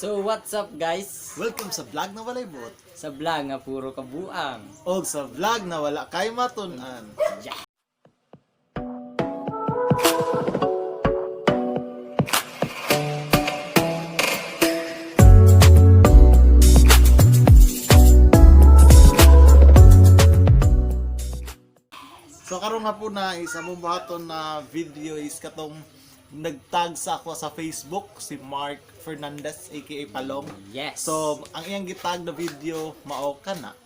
So what's up, guys? Welcome sa vlog na walay buot. Sa vlog nga puro kabuang. Og sa vlog na wala kay matun-an. Yeah. So karon nga po na isa mong buhaton na video is katong nagtag sa ako sa Facebook si Mark Fernandez aka Palong. Yes. So ang iyang gitag na video mao kana.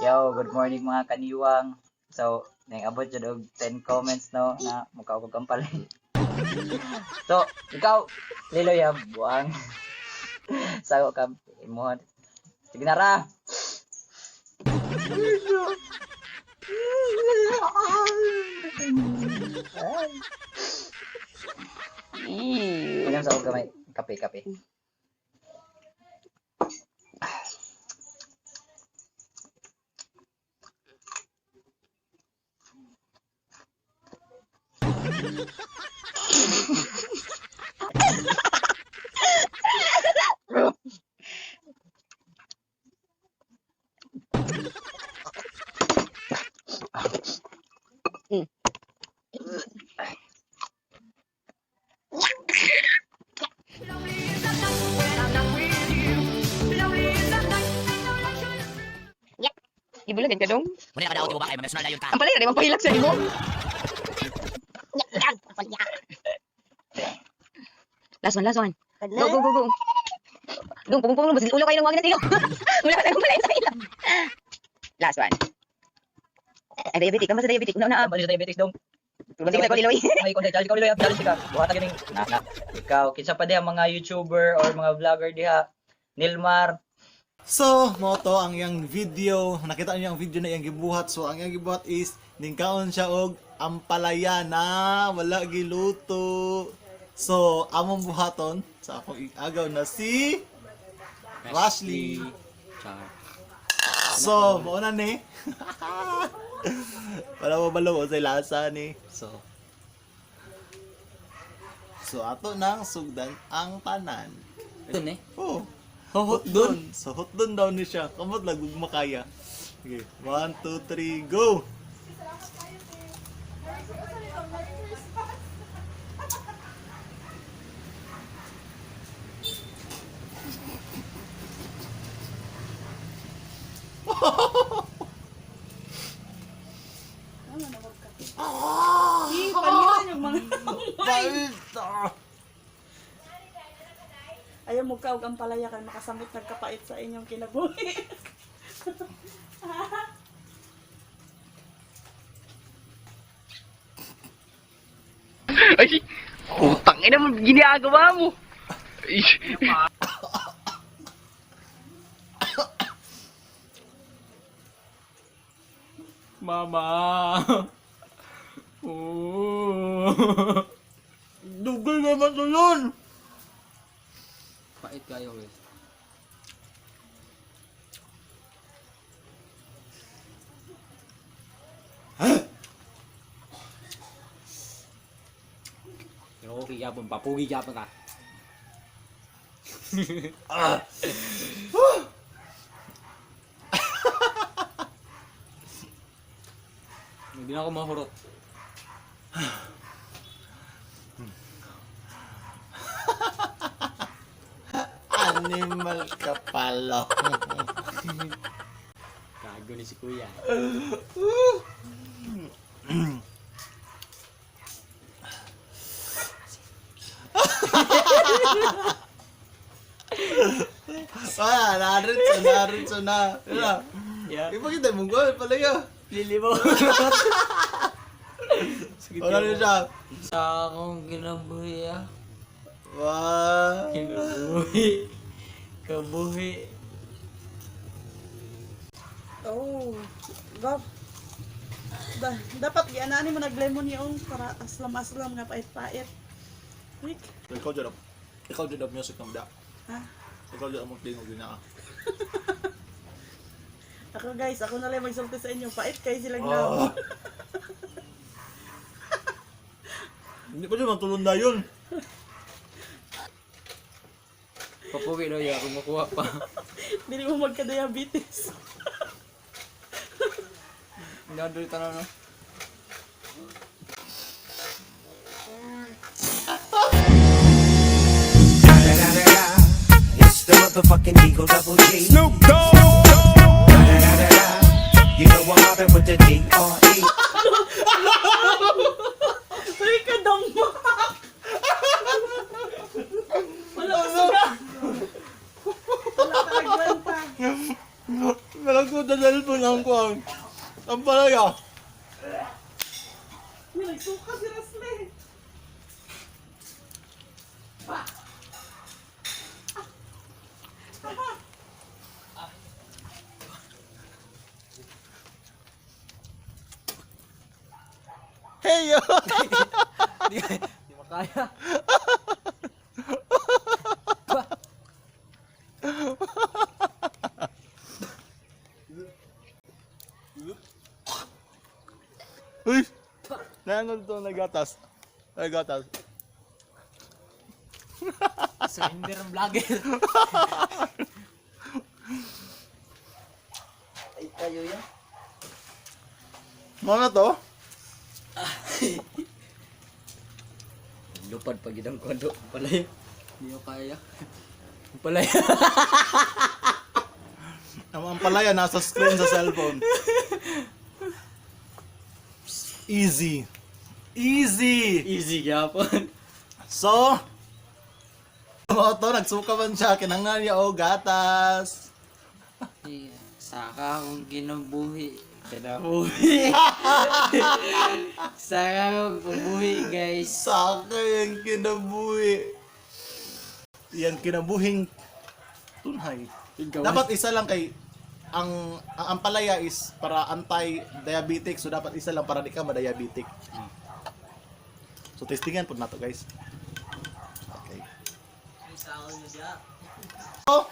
Yo, good morning, mga kaniwang. So, nang-abot jud og 10 comments, no, na mukha ko kampalay. So, ikaw, Liloy ha, buang. Sago ka mo. Sige na ra. Inom sa gamay. Kape, kape. Ibulagan ka dong. Muna ka daw, di ba kay mamersonal na yun ka. Ang palay, di ba pahilak sa imo? Last one, last one. Go, go, go, go. Dong, pumong pumong, ulo kayo ng wag na silo. Wala ka tayong palay sa ilo. Last one. Ay, diabetic. Kamusta diabetic? Una, una. Balik sa diabetes dong. Tulong kita ko, Liloy. May konti challenge ka, Liloy. Challenge ka. Buhat na na, na. Ikaw, kinsa pa diha mga YouTuber or mga vlogger diha? Nilmar. So, mao to ang iyang video. Nakita niyo ang video na iyang gibuhat. So, ang iyang gibuhat is ningkaon siya og ampalaya na wala giluto. So, among buhaton sa akong agaw na si Rashley. Char. So, mao na ni. Wala mo balo sa lasa ni. So, ato nang sugdan ang tanan. Dun eh. Oh, Hohot hotdon. So, hotdon daw ni siya. Kamot lang ug makaya. Okay, 1, 2, 3, go! Palitan yung mga Palta! Ayaw mo kaog ang palaya kay makasamit nagkapait sa inyong kinabuhi. Ay, putang ina mo, ginagawa mo. Ay. Mama. Oo. Dugay naman to yun! Pait kayo, guys. Pero okay yapon, papugi yapon ka. Hindi na ako mahurot. Animal ka pala. Gago ni si kuya. Ah, naritso, naritso na. Yun. Yeah. Ipakita mo gol palaya. Lilibo. Sige, Wala na siya. Sa akong kinabuhi ah. Wow. Kinabuhi. Kabuhi. Oh, gov. Dapat gianani mo naglemon yung para aslam-aslam nga pait-pait. Wik. Ikaw dyan. Ikaw dyan ang music ng da. Ha? Ikaw dyan ang tingog yun ah. Ako guys, ako na lang magsulti sa inyo. Pait kay silang Ah. oh. Hindi pa dyan matulon na yun. Papuwi daw ya kung makuha pa. Dili mo magka-diabetes. Nandun tanan no. It's the motherfucking Eagle Double G. Snoop Dogg. You know I'm mobbing with the D.R.E. Uy, kadama! Wala ka suga. Wala ka nagwenta. Malagod na cellphone ang kuwan. Ampalaya. May nagsuka si Rasle. Hey yo! Di makaya. Uy! Naano to nagatas. Nagatas. Surrender ang vlogger. Ay, tayo yan. Mga to? Lupad pag idang kondo. Palay. Di ko kaya. Palaya. Ang ampalaya nasa screen sa cellphone. Easy. Easy! Easy gyapon. So, mga to, nagsuka man siya, kinangan niya o gatas. Saka akong ginabuhi. Kinabuhi. Saka akong bubuhi, guys. Saka yung kinabuhi. Yan, kinabuhing tunhay. Ikaw. Dapat isa lang kay ang ampalaya is para anti-diabetic, so dapat isa lang para di ka ma-diabetic. So testingan po nato, guys. Okay. So,